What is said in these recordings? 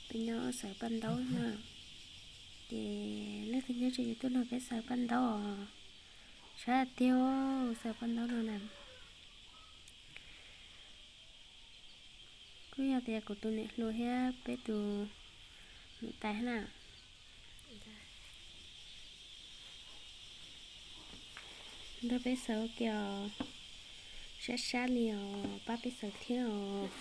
Peb nyob xaws paj ntaub na, ces leej twg nyob tsev yuav tuaj nrog peb xaws paj ntaub os. Sab tiag, xaws paj ntaub no na. Kuj yog tias kuv tus niam hluas thiab peb tus niam tais na, nrog peb xaws ua ke os. Sab sab li os, pab peb xaws thiab os.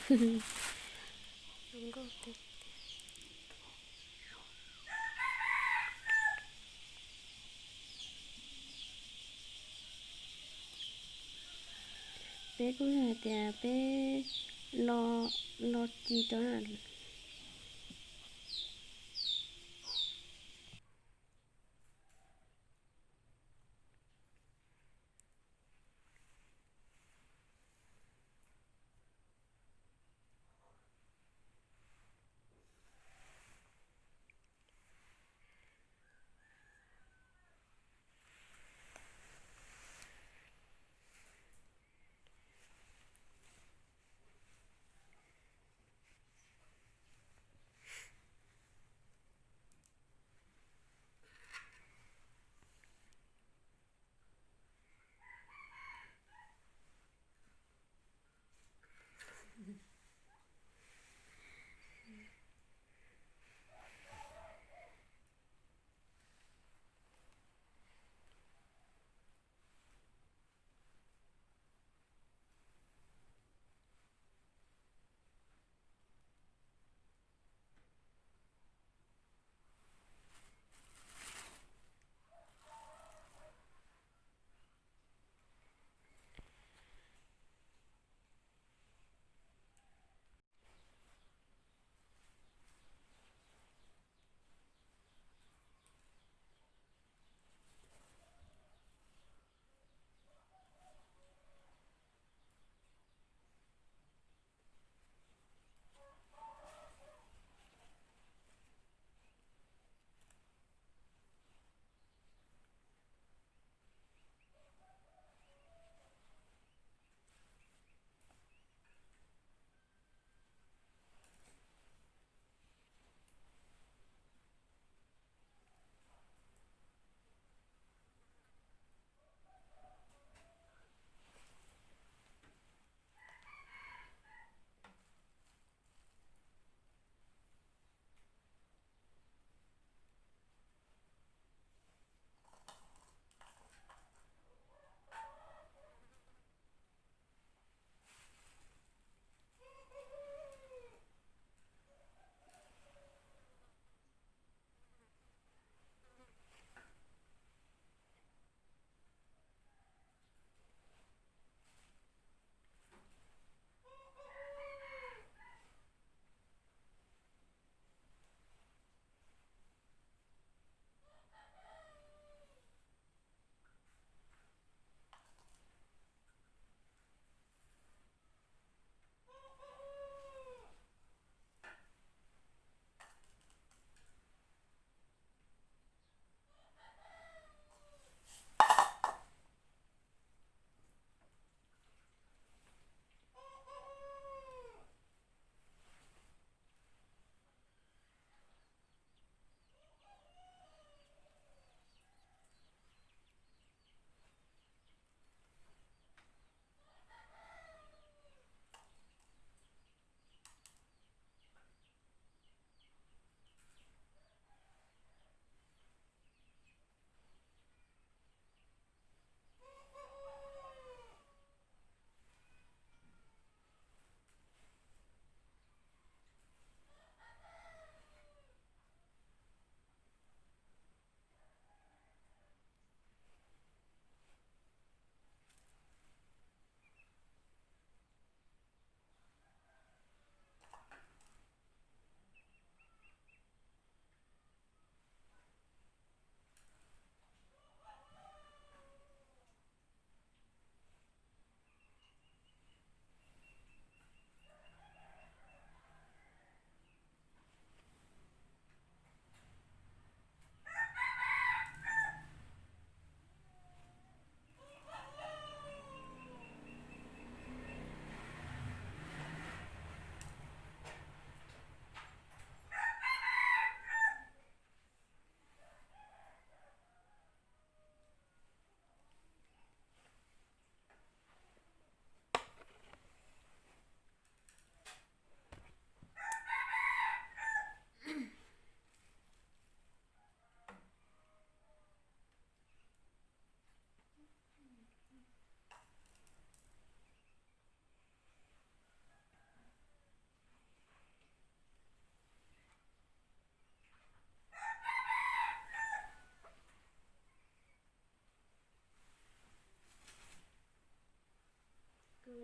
Peb kuj yog hais tias peb lo, lo ci rau na.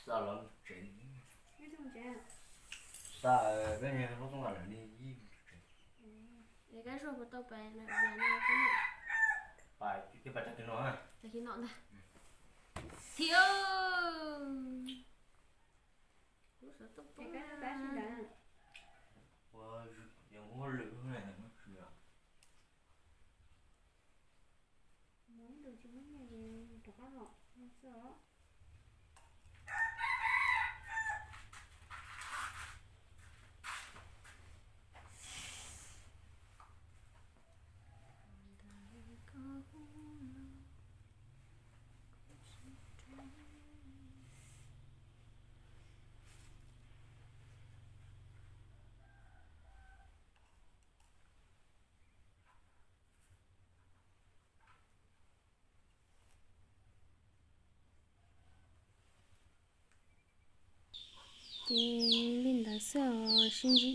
Xa los tsev. Xa peb niag lub tub nqa lawm li ib tsev. Es kab zuag puas tau pais lawm, vias no kab no. Pais, pais tag kis no. Tag kis no ntag. Thiab. Kuv xav tau pab. Ua, yog muab lwm hnub na, muab tsis yog. Muab ib ntus tsis muab nyiaj ces rov qab los no xwb os. Ces li ntawd xwb os, sib ntsib